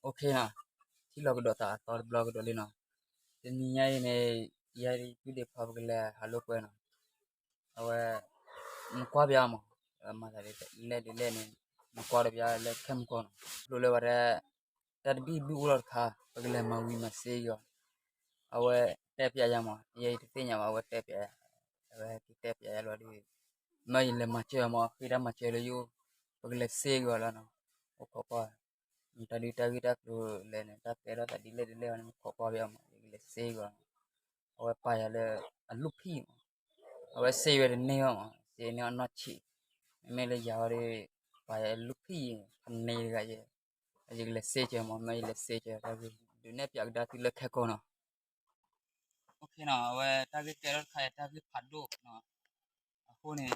အိၣ်ခ့နီၤ, ထံၣ်လီၤကဒီးသးအသီတဘျီကဒီးလံနီၤ. တနံၤညါအံၤန့ၣ် ယဲဒၣ်ယပုၢ်ဒ့ဖီပကလဲၤဟးလိာ်ကွဲနီၤ. အဝဲ နကွၢ်ပယါမး, မၤသးဒ်လဲၣ်ဒ်လဲၣ်န့ၣ် နကွၢ်ဒီးပယါလၢခဲမုၢ်ကီၢ်နီၤ. ကျိၤလၢဝဲဒၣ် တၢ်တဘံၣ်ဘုၣ်အိၣ်လီၤတခါ ပကလဲၤမၤဝံၤမၤစ့က့ၤအီၤ. အဝဲတဲပျးယၤမး, ယဲယတသ့ၣ်ညါဘၣ် အဝဲတဲပျးယၤ, အဝဲကတဲပျးယၤလီၤဒ် မ့ၢ်ယလဲၤမၤစၢၤမး ဃ့တၢ်မၤစၢၤလၢယအိၣ်, ပကလဲၤစ့က့ၤအီၤလီၤနီၤ. အိၣ်ခိးကွၢ်, တၢ်ဒုးတၢ်ဂ့ၢ်တၢ်ကျိၤလဲၣ်န့ၣ် တၢ်ကဲထီၣ်သးဒ်လဲၣ်ဒ်လဲၣ်န့ၣ် ခိးကွၢ်ပယါမး ယကလဲၤစ့က့ၤအီၤ. အဝဲပာ်ယၤလၢအလူၢ်ဖံၣ်မး, အဝဲစ့ဝဲတန့ၢ်ဘၣ်မး စ့န့ၢ်အနီၢ်ဆံး, မ့မ့ၢ်လၢယၤဝဲဒီး ပာ်ယၤအလူၢ်ဖံၣ်ဖးန့ၣ်တဂၤယဲ, ယကလဲၤစ့က့ၤမး မ့ၢ်ယလဲၤစ့က့ၤတၢ်ဂ့ၢ် ဒုးနဲၣ်ပၠးကဒါသုလၢခဲကိာ်နီၤ. အဝဲတၢ်ဂ့ၢ်ကဲထီၣ်တခါအံၤ တၢ်ဂ့ၢ်ဖးဒိၣ်, အဃိန့ၣ် ပ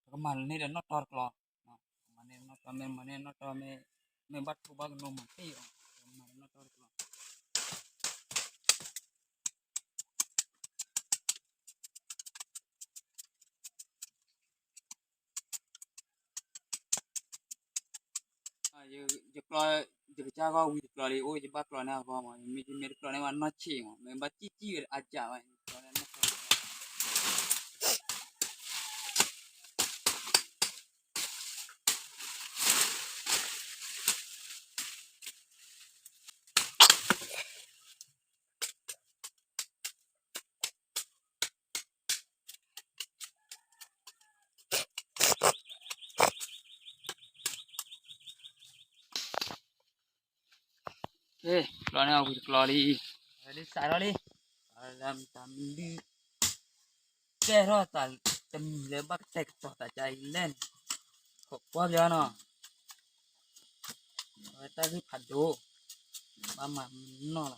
ကမၤန့ၢ်ဒီးနီၣ်တီတကျီ, မၤန့ၢ်နီၣ်တီ မ့ၢ်မၤန့ၢ်နီၣ်တီ မ့ၢ် မ့ၢ်ဘၣ်ထိဘၣ်ကနိးမၤသ့အီၤ, ပကမၤန့ၢ်နီၣ်တီတကျီ. ယကျီ, ယကစၢ်ဂီၢ်ဝံၤတကျီလံ အိၣ်ယဘၣ်ကျီန့ၢ်အဂီၢ်မး, ယမ့ၢ်တကျီန့ၢ်ဘၣ်နီၢ်ဆံးမး မ့ၢ်ဘၣ်စံၣ်စံၣ်ဝဲအါကၢ်ဘၣ် ယကျီန့ၢ်နီၢ်ဆံး ကျီန့ၢ်အဝံၤတကျီလံ, ဒ်စးထီၣ်လံ, လၢတၢ်မနုၤ ကဲထီၣ်သးတမံၤလၢဘၣ်ကတဲာ်ကတီၤသးကါအံၤလဲၣ်န့ၣ်, ခိးကွၢ်ပျီနီၤ, အဝဲတၢ်ဂ့ၢ်ဖးဒိၣ်, ဘၣ်မၤမနီၢ်လီၤ.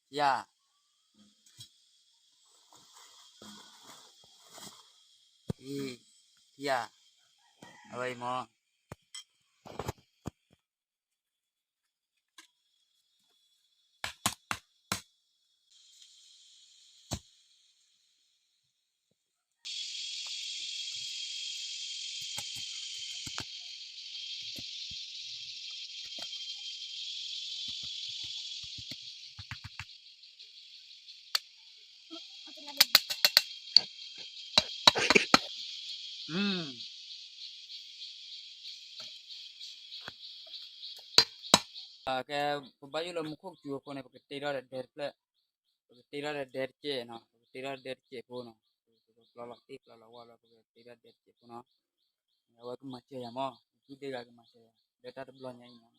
ယၤ, အံၤ, ယၤ, အဝဲအံၤမး ကဲ, ပဘၣ်ယိၣ်လၢမူခိၣ်ကစူၤအဃိန့ၣ် ပကတ့ထီၣ်ဒီးဒဲတဖျၢၣ်, ပကတ့ထီၣ်ဒီးဒဲတစဲးနီၤ, ပကတ့ထီၣ်ဒဲတစဲးဖိနီၤ, ပကပျီလီၤတ့ၢ်ပျီလီၤဝါလီၤ ပကတ့ထီၣ်ဒဲတစဲးဖိနီၤ, အဝဲကမၤစၢၤယၤမး, ယပုၢ်ဒ့ဂၤကမၤစၢၤယၤ လၢတၢ်တဘျီညါအံၤမး.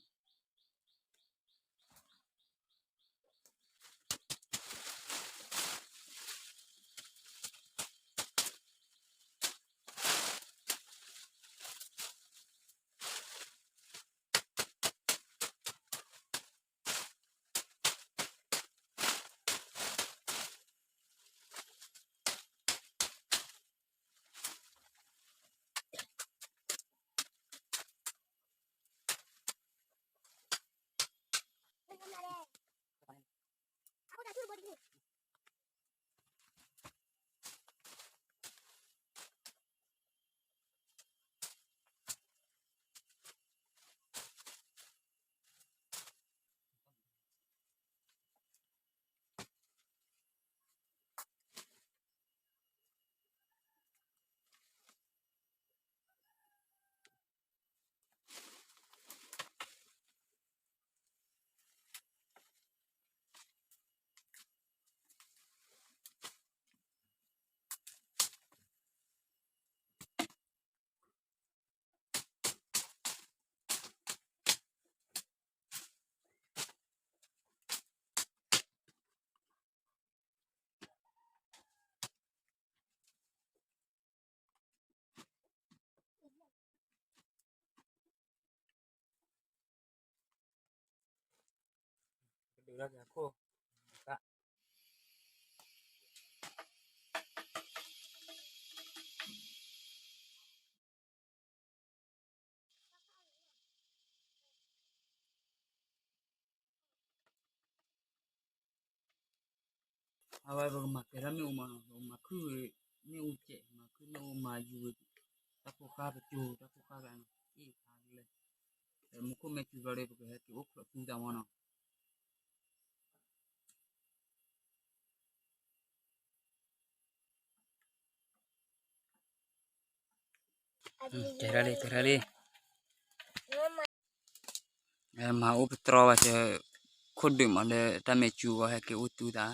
အဝဲပကမၤကဲၤထီၣ်မ့ၣ်အူမးနီၤ, ပကမၤခုၣ်မ့ၣ်အူကဲး, မၤခုၣ်မ့ၣ်အူမၤယူၤဝဲ, တၢ်ဖိဃၢ်ပကၠိၤ တၢ်ဖိဃၢ်ကျါနီၤ, အ့ၣ်ခါလၢ မူခိၣ်မ့ၢ်စူၤဘျီဒီး ပကဟဲက့ၤအိၣ်ဖျိးသူတၢ်မ့ၢ်နီၤ. ကဲထီၣ်လံ ကဲထီၣ်လံ, မၤအိၣ်ပတြီဘၣ်စၢၤ, ခိၣ်ဒုးမးလၢတၢ်မ့ၢ်စူၤဝဲဟဲက့ၤအိၣ်သူတၢ်.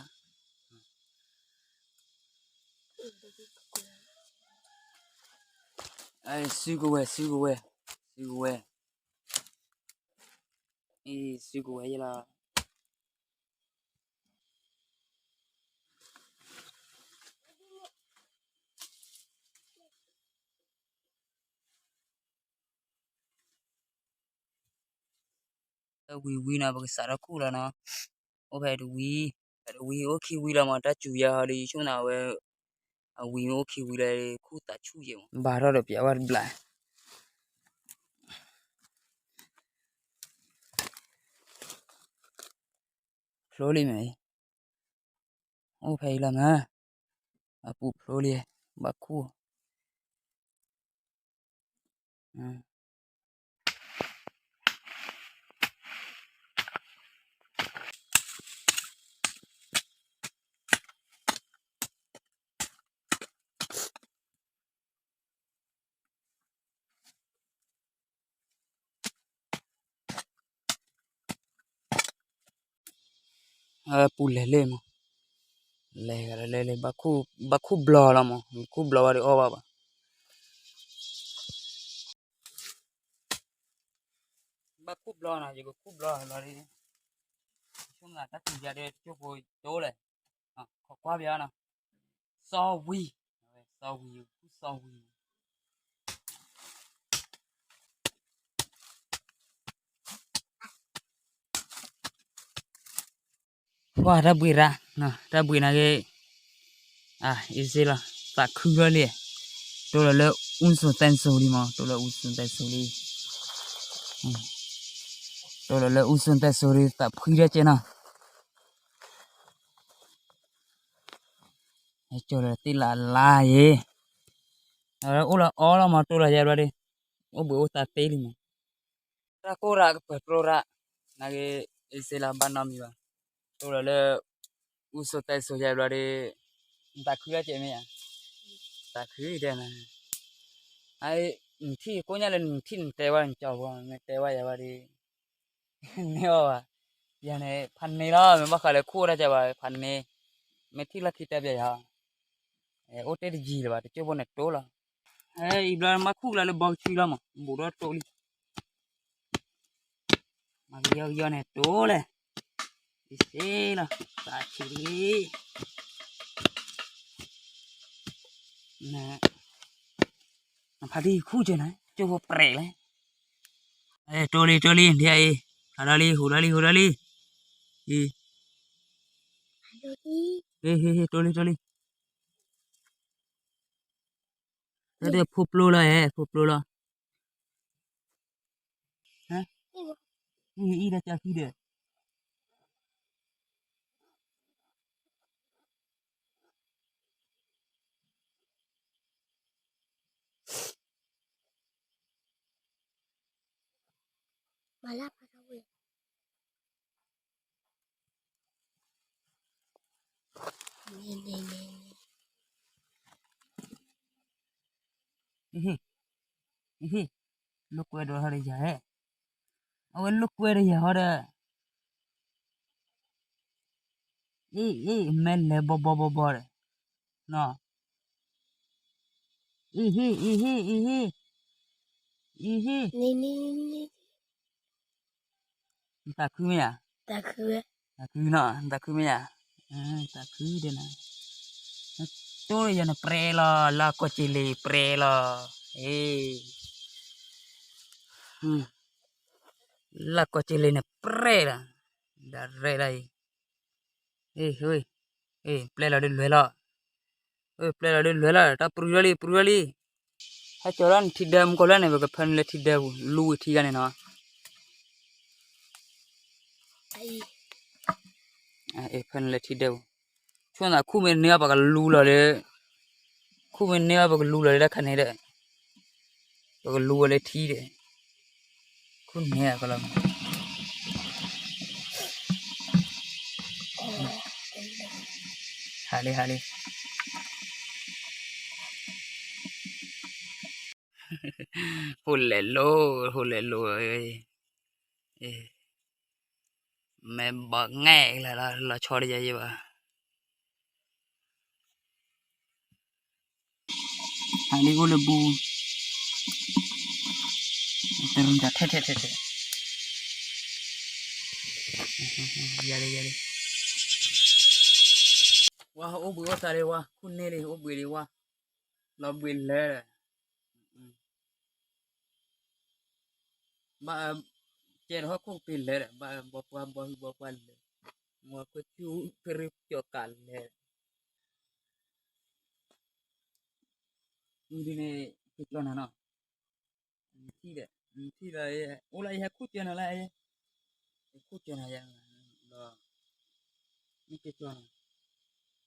စုကဝဲၤ စုကဝဲၤ စုကဝဲၤ, အံၤ စုကဝဲၤယဲလီၤ. ဝံၤဝံၤနီၤ ပကစးထီၣ်ခူၣ်လီၤနီၤ, အိၣ်ဖဲတဝံၤ, ဖဲတဝံၤ အိၣ်ခံဝံၤလီၤမး တၢ်စူၤယါဟီလံ ဆိကမိၣ်ဝဲ အဝံၤအိၣ်ခံဝံၤလၢ ခူၣ်သးဆူၣ်ယဲမး ဘၣ်ထီၣ်ဒီးပျးဝဲတဘျီ ဖျိလံမ့ၢ်, အိၣ်ဖဲအံၤလီၤမး, အပူၤဖျိလံ, ဘၣ်ခူၣ် ပူၤလဲၤလၢမး, လဲၤလဲၤလဲၤ, ဘၣ်ခူၣ်ဘျီလီၤမး, ခူၣ်ဘျီဝဲဒီးအီၣ်ဘၣ်ဘၣ်. ဘၣ်ခူၣ်ဘျီနီၤ, ယကခူၣ်ဘျီလီၤလံ, ဆိကမိၣ်တၢ်စူၤယါဒီး တကၠိၢ်ဖိတိလဲၣ်, ခိးကွၢ်ပယါနီၤ, စီဝံၤ, စီဝံၤ, ခူၣ်စီဝံၤ ပှၤတၢ်ဘှံးရၣ်, တၢ်ဘှံးနာ်က့, အ့ၣ်စ့လီၤ, သးခုထီၣ်လံ, တိၢ်လီၤလၢအူစိၤသဲစိၤလံမး, တိၢ်လီၤအူစိၤသဲစိၤလံ, တိၢ်လီၤလၢအူစိၤသဲစိၤလံ သးဖှံထီၣ်ကဲနီၤ. ကၠီၤလၢသ့ၣ်လၢ်လၢ်ယဲ, အိၣ်လီၤအီလီၤမး တိၢ်လီၤယဲဘျီဒီး, အိၣ်ဘှံးအိၣ်သးသ့လံမး. တၢ်ကိၢ်ရၣ်ကပၢၤတြိရၣ်, နာ်က့ အ့ၣ်စ့လၢဘၣ်နီတမံၤဘၣ်, တိၢ်လီၤလၢ အူစိၤသဲစိၤယဲဘျီဒီး, နသးခုထီၣ်ကဲမ့ၢ်ဧါ, သးခုဒဲးနၤ, နထံၣ်ကိၣ်ညါလၢနထံၣ်နတဲဝဲနကၠီၤဖိ နတဲဝဲယၤဘၣ်ဒီး မ့ၢ်အီၣ်ဘၣ်, ယၤန့ၣ် ဖးန့ၢ်လီၤ မ့ၢ်ဘၣ်ဃးလၢခိၣ်တၢ်ကၢဘၣ် ဖးန့ၢ်, မ့ၢ်ထံၣ်လီၢ်ခံတဲပျဲယၤ, အိၣ်တ့ၢ်တယံၤလၢၤဘၣ် တကၠိၢ်ဖိန့ၣ်တိၢ်လီၤ, အံၤဘျီမၤခူၣ်လၢလၢဘီကဆံလီၤမး ဘူးထီၣ်တိၢ်လံ, မၤကယီကယီန့ၣ်တိၢ်လဲၣ်, အ့ၣ်စ့လီၤ သးဆံးလံ နဖးဒံခူၣ်ကၠၢနၤ ကၠိဖိပြဲးလဲၣ်, တိၢ်လံ တိၢ်လံ ဒ်အံၤ, ဟးဒီးလံ ဟူးဒီးလံ ဟူးဒီးလံ, ဟ့ၣ် ဟ့ၣ် ဟ့ၣ် တိၢ်လံ တိၢ်လံ, တၢ်ဒီးဖိပျိလီၤ ဟဲ ဖိပျိလီၤ, အံၤ အံၤ ဒီးကၢ်ခံဒီး အဟ့ၣ် အဟ့ၣ် လိာ်ကွဲဒီးဟီဒီးယၤဟဲ, အဝဲလိာ်ကွဲဒီးယၤဟီဒီး, အ့ၣ် အ့ၣ် မဲလဲၤဘီဘီဘီဘီဒီး, နီၤ, အံၤဟ့ၣ် အံၤဟ့ၣ် အံၤဟ့ၣ်, အံၤဟ့ၣ်, နသးခုမ့ၢ်ဧါ, သးခုနီၤ နသးခုမ့ၢ်ဧါ, သးခုဒီးနၤ, တိၢ်ဒီးယၤန့ၣ်ပြဲလီၤ လၢကီၢ်က့လ့ပြဲလီၤ, အ့ၣ် လၢကီၢ်က့လ့န့ၣ်ပြဲလီၤ, ဒီးရဲၣ်ဒၣ်အံၤ, အ့ၣ် ပျဲလီၤဒုးလွဲလီၤ, ပျဲလီၤဒုးလွဲလီၤ တၢ်ပြူထီၣ်လံ ပြူထီၣ်လံ, ဟဲကၠီၤလၢနထံဒၢမူကီၢ်လၢန့ၣ် ပကဖၢနုာ်လၢထံဒၢပူၤ လူဝံၤထံဂၤန့ၣ်နီၤ, ဖၢနုာ်လၢထံဒၢပူၤ, ဆိ ခူၣ်မ့ၢ်န့ၢ်အီၤ ပကလူလီၤလၢ, ခူၣ်မ့ၢ်န့ၢ်အီၤ ပကလူလီၤလၢတၢ်ခါန့ၣ်ဒီး, ပကလူဝဲလၢထံဒီး, ခူၣ်န့ၢ်အီၤကလီၤ, ဟးလံ ဟးလံ, ဟိၣ်လဲၤလိၤ ဟိၣ်လဲၤလိၤ, မ့ၢ်ဘီၣ်ငဲၣ်ကလၢာ်လီၤ လီၤဆီတယၤယဲဘၣ်. ဟးလံ အိၣ်လၢဘူ, ထဲထဲထဲထဲ, ယၤလံ ယၤလံ, ဝါ အိၣ်ဘှံးအိၣ်သါလံ ဝါ ခူၣ်န့ၢ်လံ အိၣ်ဘှံးလံ ဝါ, လီၤဘှံးလၢာ်ဒီး ဘၣ်, ကဲထီၣ်ဟီၣ်ခိၣ်ကပ့ၤလၢာ်ဒီး ဘၣ်ဘီပှၢ်ဘီဟုဘီပှၢ်လၢာ်, မ့ၢ်ခွဲးထံၣ်ကရ့ကၠီၤကးလၢာ်, အံၤဒ်န့ၣ် ကကၠီၤနၤနီၤ, ထံၣ်ဒီး, ထံၣ်ဒီး, အိၣ်လၢယဟဲခူၣ်ကၠီၤနၤလၢ, ယခူၣ်ကၠီၤနၤယၤ, ဒီး, မ့ၢ်ကကၠီၤနၤ,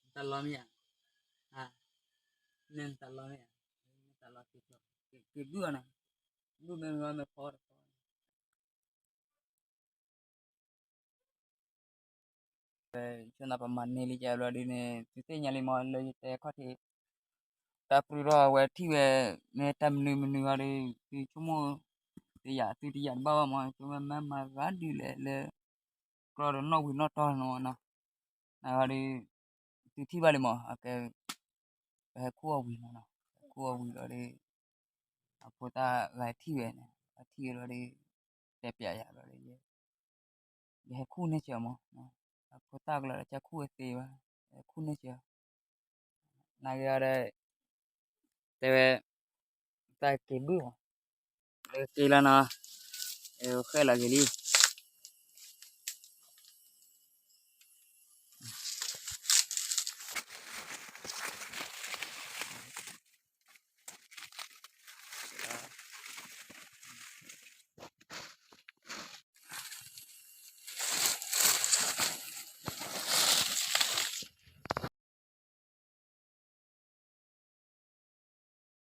တၢ်လီၢ်မ့ၢ်ဧါ, နတၢ်လီၢ်မ့ၢ်ဧါ, နတၢ်လီၢ်ကကၠီၤ, ကဘုၣ်အီၤနၤ, ဘုၣ်မ့ၢ်မ့ၢ်ဖီတဖီ ပဆိနၤပမၤန့ၢ်လံကဘျီဒ်န့ၣ် သုသ့ၣ်ညါလံမး လၢယတဲခီၣ်ထံး, တၢ်ပြူၢ်ထီၣ်အဝဲထံၣ်ဝဲ, မ့ၢ်တၢ်မနုၤမနုၤအီၤဒီး သုဆိကမိၣ်, တယာ်သုတယာ်တဘၣ်ဘၣ်မး ဆိကမိၣ်မၤဂၤဒုးလဲၣ်လၢ, ကြီဒီးနီၣ်ဝံၤနီၣ်တီၢ်နီၤ, နဂီၢ်ဒီး, သုထံၣ်ဘၣ်လံမး အကဲ, ပဟဲခူၣ်အီၤဝံၤလီၤနီၤ, ခူၣ်အီၤဝံၤလီၤဒီး, အဖိသၣ်ဂၤထံၣ်ဝဲန့ၣ် အထံၣ်ဝဲလီၤဒီး, တဲပျးယၤလီၤဒီး, ယဟဲခူၣ်န့ၢ်စၢၤမး, အဖိသၣ်ကလီၤဒီး ကခူၣ်ဝဲသ့ဘၣ်, ယဟဲခူၣ်န့ၢ်စၢၤ, နာ်က့ၤအီၤဒီး, တဲဝဲ, တၢ်က့ၤဘုၣ်မး, က့ၤလီၤနီၤ, ဃဲလီၤက့ၤလံ